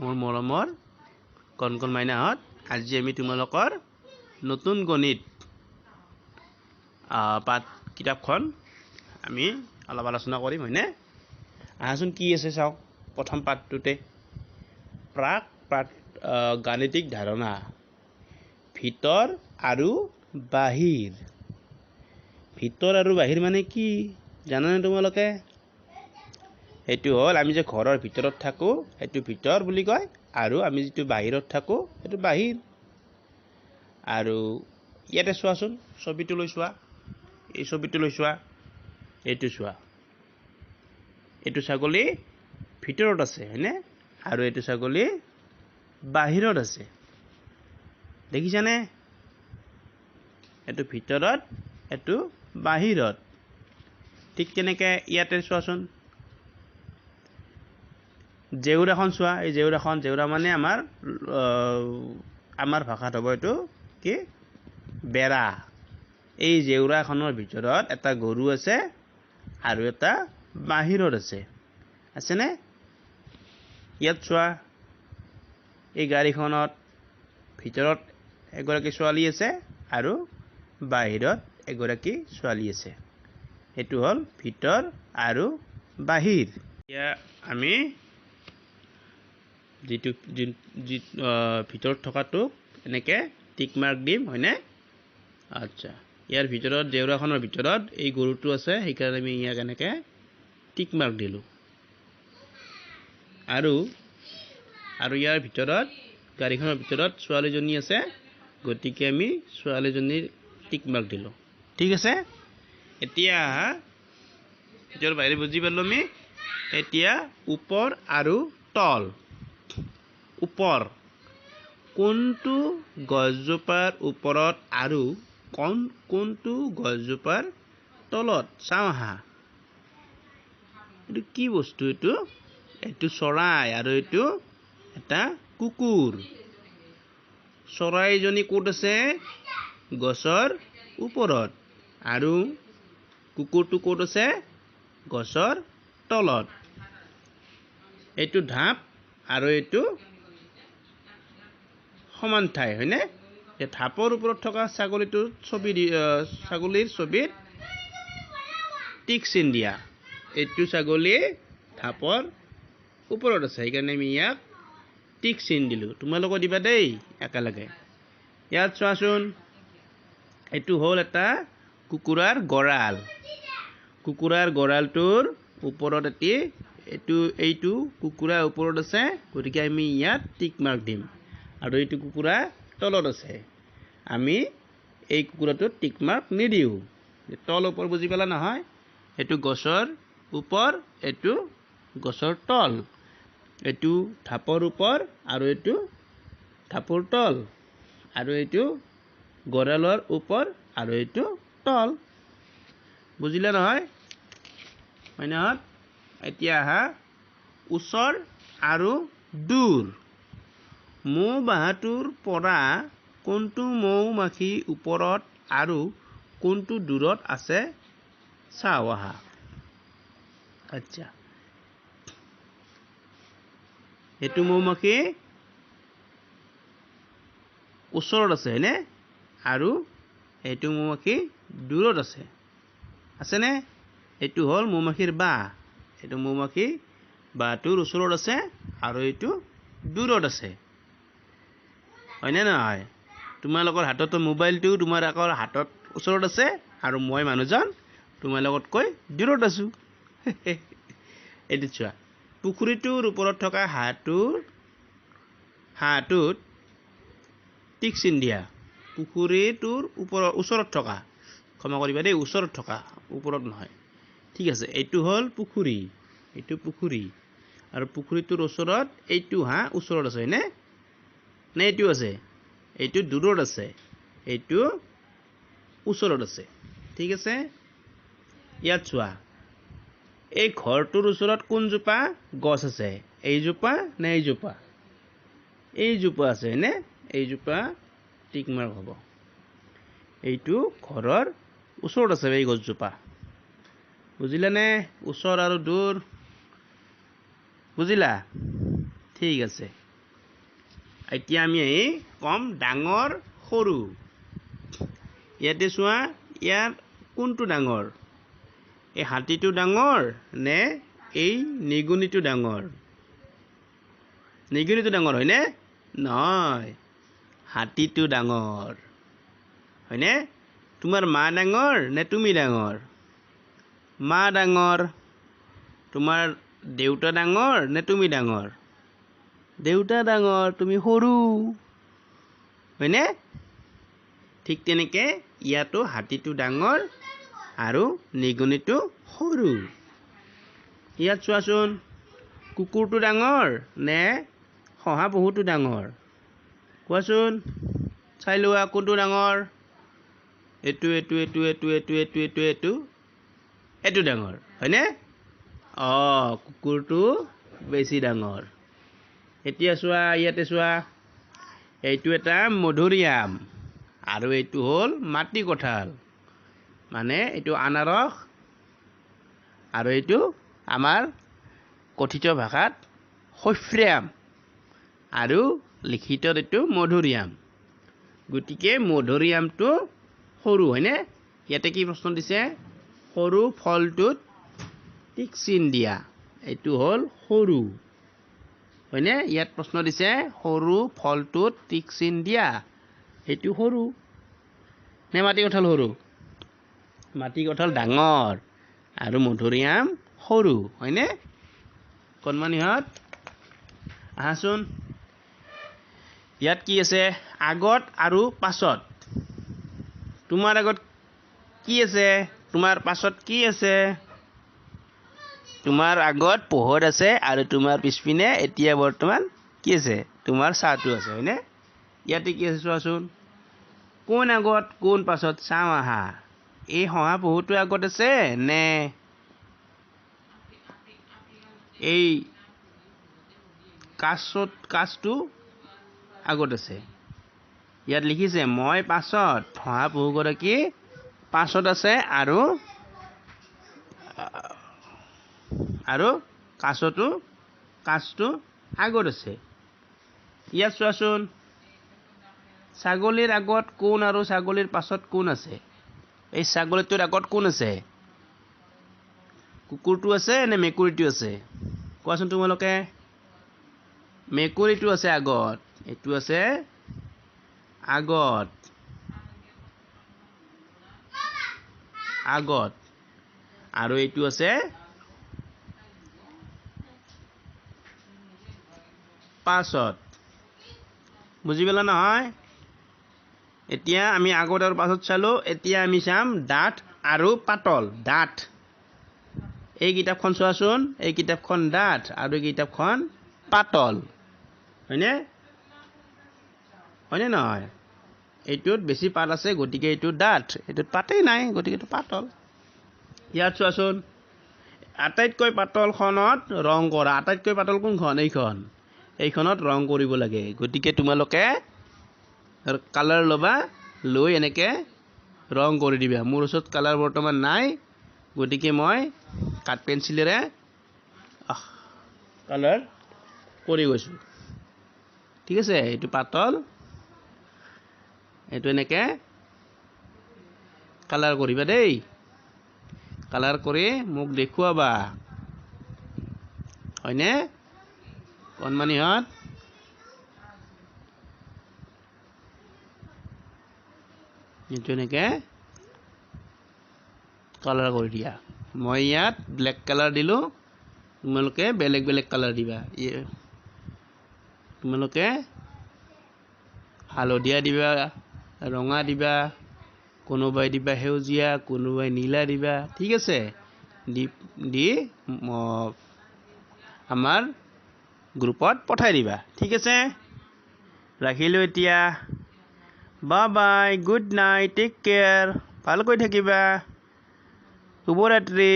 মোৰ মৰমৰ কণ কণ মাইনাহঁত, আজি আমি তোমালোকৰ নতুন গণিত পাঠ কিতাপখন আমি অলপ আলোচনা কৰিম, হয়নে? আহাচোন, কি আছে চাওঁ। প্ৰথম পাঠটোতে প্ৰাক পাঠ গাণিতিক ধাৰণা, ভিতৰ আৰু বাহিৰ। ভিতৰ আৰু বাহিৰ মানে কি জানানে তোমালোকে? সেইটো হ'ল আমি যে ঘৰৰ ভিতৰত থাকোঁ, সেইটো ভিতৰ বুলি কয়, আৰু আমি যিটো বাহিৰত থাকোঁ, সেইটো বাহিৰ। আৰু ইয়াতে চোৱাচোন, ছবিটো লৈ চোৱা, এই ছবিটো লৈ চোৱা, এইটো চোৱা। এইটো ছাগলী ভিতৰত আছে, হয়নে? আৰু এইটো ছাগলী বাহিৰত আছে, দেখিছানে? এইটো ভিতৰত, এইটো বাহিৰত। ঠিক তেনেকৈ ইয়াতে চোৱাচোন, জেউৰাখন চোৱা। এই জেউৰাখন, জেউৰা মানে আমাৰ ভাষাত হ'ব এইটো কি, বেৰা। এই জেউৰাখনৰ ভিতৰত এটা গৰু আছে আৰু এটা বাহিৰত আছে, আছেনে? ইয়াত চোৱা, এই গাড়ীখনত ভিতৰত এগৰাকী ছোৱালী আছে আৰু বাহিৰত এগৰাকী ছোৱালী আছে। সেইটো হ'ল ভিতৰ আৰু বাহিৰ। এতিয়া আমি যিটো যি ভিতৰত থকাটোক এনেকৈ টিক মাৰ্ক দিম, হয়নে? আচ্ছা, ইয়াৰ ভিতৰত, জেউৰাখনৰ ভিতৰত এই গৰুটো আছে, সেইকাৰণে আমি ইয়াক এনেকৈ টিক মাৰ্ক দিলোঁ। আৰু ইয়াৰ ভিতৰত, গাড়ীখনৰ ভিতৰত ছোৱালীজনী আছে, গতিকে আমি ছোৱালীজনীৰ টিক মাৰ্ক দিলোঁ। ঠিক আছে। এতিয়া ভিতৰ বাহিৰ বুজি পালোঁ আমি। এতিয়া ওপৰ আৰু তল। ওপৰ, কোনটো গছজোপাৰ ওপৰত আৰু কোনটো গছজোপাৰ তলত, চাওঁ আহা। এইটো কি বস্তু? এইটো চৰাই আৰু এইটো এটা কুকুৰ। চৰাইজনী ক'ত আছে? গছৰ ওপৰত। আৰু কুকুৰটো ক'ত আছে? গছৰ তলত। এইটো ঢাপ আৰু এইটো সমান ঠাই, হয়নে? এই ঢাপৰ ওপৰত থকা ছাগলীটোৰ ছবি, ছাগলীৰ ছবিত টিক চিন দিয়া। এইটো ছাগলী ঢাপৰ ওপৰত আছে, সেইকাৰণে আমি ইয়াক টিক চিন দিলোঁ। তোমালোকো দিবা দেই একেলগে। ইয়াত চোৱাচোন, এইটো হ'ল এটা কুকুৰাৰ গঁৰাল। কুকুৰাৰ গঁৰালটোৰ ওপৰত এটি এইটো কুকুৰা ওপৰত আছে, গতিকে আমি ইয়াত টিক মাৰ্ক দিম। আৰু এইটো কুকুৰা তলত আছে, আমি এই কুকুৰাটোত টিক মাৰ্ক নিদিওঁ। তল ওপৰ বুজি পালা নহয়? এইটো গছৰ ওপৰ, এইটো গছৰ তল, এইটো ঢাপৰ ওপৰ আৰু এইটো ঢাপৰ তল, আৰু এইটো গঁৰালৰ ওপৰ আৰু এইটো তল। বুজিলে নহয়, মাইনাহঁত? এতিয়া আহা, ওচৰ আৰু দূৰ। মৌ বাহটোৰ পৰা কোনটো মৌ মাখি ওপৰত আৰু কোনটো দূৰত আছে চাওঁ আহা। আচ্ছা, এইটো মৌ মাখি ওচৰত আছে, হয়নে? আৰু এইটো মৌ মাখি দূৰত আছে, আছেনে? এইটো হ'ল মৌ মাখিৰ বাহ। এইটো মৌ মাখি বাহটোৰ ওচৰত আছে আৰু এইটো দূৰত আছে, হয়নে নহয়? তোমালোকৰ হাততো মোবাইলটো তোমালোকৰ হাতত ওচৰত আছে আৰু মই মানুহজন তোমালোকতকৈ দূৰত আছোঁ। এইটো চোৱা, পুখুৰীটোৰ ওপৰত থকা হাঁহটোত টিক চিন দিয়া। পুখুৰীটোৰ ওপৰত, ওচৰত থকা, ক্ষমা কৰিবা দেই, ওচৰত থকা, ওপৰত নহয়। ঠিক আছে। এইটো হ'ল পুখুৰী, এইটো পুখুৰী, আৰু পুখুৰীটোৰ ওচৰত এইটো হাঁহ ওচৰত আছে, হয়নে? নে এইটো আছে? এইটো দূৰত আছে, এইটো ওচৰত আছে। ঠিক আছে। ইয়াত চোৱা, এই ঘৰটোৰ ওচৰত কোনজোপা গছ আছে? এইজোপা নে এইজোপা? এইজোপা আছে, হয়নে? এইজোপা টিক মাৰ্ক হ'ব। এইটো ঘৰৰ ওচৰত আছে এই গছজোপা। বুজিলানে? ওচৰ আৰু দূৰ বুজিলা? ঠিক আছে। এতিয়া আমি আহি ক'ম ডাঙৰ সৰু। ইয়াতে চোৱা, ইয়াৰ কোনটো ডাঙৰ? এই হাতীটো ডাঙৰ নে এই নিগনিটো ডাঙৰ? নিগনিটো ডাঙৰ হয়নে? নহয়, হাতীটো ডাঙৰ হয়নে? তোমাৰ মা ডাঙৰ নে তুমি ডাঙৰ? মা ডাঙৰ। তোমাৰ দেউতা ডাঙৰ নে তুমি ডাঙৰ? দেউতা ডাঙৰ, তুমি সৰু হয়নে? ঠিক তেনেকে ইয়াতো হাতীটো ডাঙৰ আৰু নিগনিটো সৰু। ইয়াত চোৱাচোন, কুকুৰটো ডাঙৰ নে শহাপহুটো ডাঙৰ? কোৱাচোন, চাই লোৱা কোনটো ডাঙৰ? এইটো এইটো এইটো এইটো এইটো এইটো এইটো এইটো এইটো ডাঙৰ হয়নে? অঁ, কুকুৰটো বেছি ডাঙৰ। এতিয়া চোৱা, ইয়াতে চোৱা, এইটো এটা মধুৰিআম আৰু এইটো হ'ল মাটি কঁঠাল, মানে এইটো আনাৰস আৰু এইটো আমাৰ কথিত ভাষাত সফ্ৰিয়াম আৰু লিখিতত এইটো মধুৰিআম। গতিকে মধুৰিআমটো সৰু হয়নে? ইয়াতে কি প্ৰশ্ন দিছে? সৰু ফলটোত টিক চিন দিয়া। এইটো হ'ল সৰু হয়নে? ইয়াত প্ৰশ্ন দিছে সৰু ফলটোত টিক চিন দিয়া। এইটো সৰু নে মাটি কঁঠাল সৰু? মাটি কঁঠাল ডাঙৰ আৰু মধুৰিআম সৰু হয়নে? কণমানিহঁত আহাচোন, ইয়াত কি আছে? আগত আৰু পাছত। তোমাৰ আগত কি আছে? তোমাৰ পাছত কি আছে? তোমাৰ আগত পোহৰ আছে আৰু তোমাৰ পিছপিনে এতিয়া বৰ্তমান কি আছে? তোমাৰ ছাঁটো আছে হয়নে? ইয়াতে কি আছে চোৱাচোন, কোন আগত কোন পাছত চাওঁ আহা। এই শহাপহুটো আগত আছে নে এই কাছটো আগত আছে? ইয়াত লিখিছে মই পাছত, শহাপহুগৰাকী পাছত আছে আৰু আৰু কাছটো আগত আছে। ইয়াত চোৱাচোন, ছাগলীৰ আগত কোন আৰু ছাগলীৰ পাছত কোন আছে? এই ছাগলীটোৰ আগত কোন আছে? কুকুৰটো আছে নে মেকুৰীটো আছে? কোৱাচোন তোমালোকে। মেকুৰীটো আছে আগত, এইটো আছে আগত, আগত, আৰু এইটো আছে পাছত। বুজি পালা নহয়? এতিয়া আমি আগত আৰু পাছত চালো, এতিয়া আমি চাম ডাঠ আৰু পাতল। ডাঠ, এই কিতাপখন চোৱাচোন, এই কিতাপখন ডাঠ আৰু এই কিতাপখন পাতল হয়নে? হয়নে নহয়? এইটোত বেছি পাত আছে গতিকে এইটো ডাঠ, এইটোত পাতেই নাই গতিকে এইটো পাতল। ইয়াত চোৱাচোন, আটাইতকৈ পাতলখনত ৰং কৰা। আটাইতকৈ পাতল কোনখন? এইখন। এইখনত ৰং কৰিব লাগে। গতিকে তোমালোকে কালাৰ ল'বা, লৈ এনেকে ৰং কৰি দিবা। মোৰ ওচৰত কালাৰ বৰ্তমান নাই, গতিকে মই কাঠ পেঞ্চিলেৰে কালাৰ কৰি গৈছোঁ। ঠিক আছে, এইটো পাতল, এইটো এনেকে কালাৰ কৰিবা দেই। কালাৰ কৰি মোক দেখুৱাবা হয়নে কণমানিহঁত? এইটো এনেকে কালাৰ কৰি দিয়া। মই ইয়াত ব্লেক কালাৰ দিলোঁ, তোমালোকে বেলেগ বেলেগ কালাৰ দিবা। তোমালোকে হালধীয়া দিবা, ৰঙা দিবা, কোনোবাই দিবা সেউজীয়া, কোনোবাই নীলা দিবা। ঠিক আছে, দি দি আমাৰ গ্ৰুপত পঠাই দিবা। ঠিক আছে, ৰাখিলোঁ এতিয়া। Bye bye, good night, take care, ভালকৈ থাকিবা, শুভৰাত্ৰি।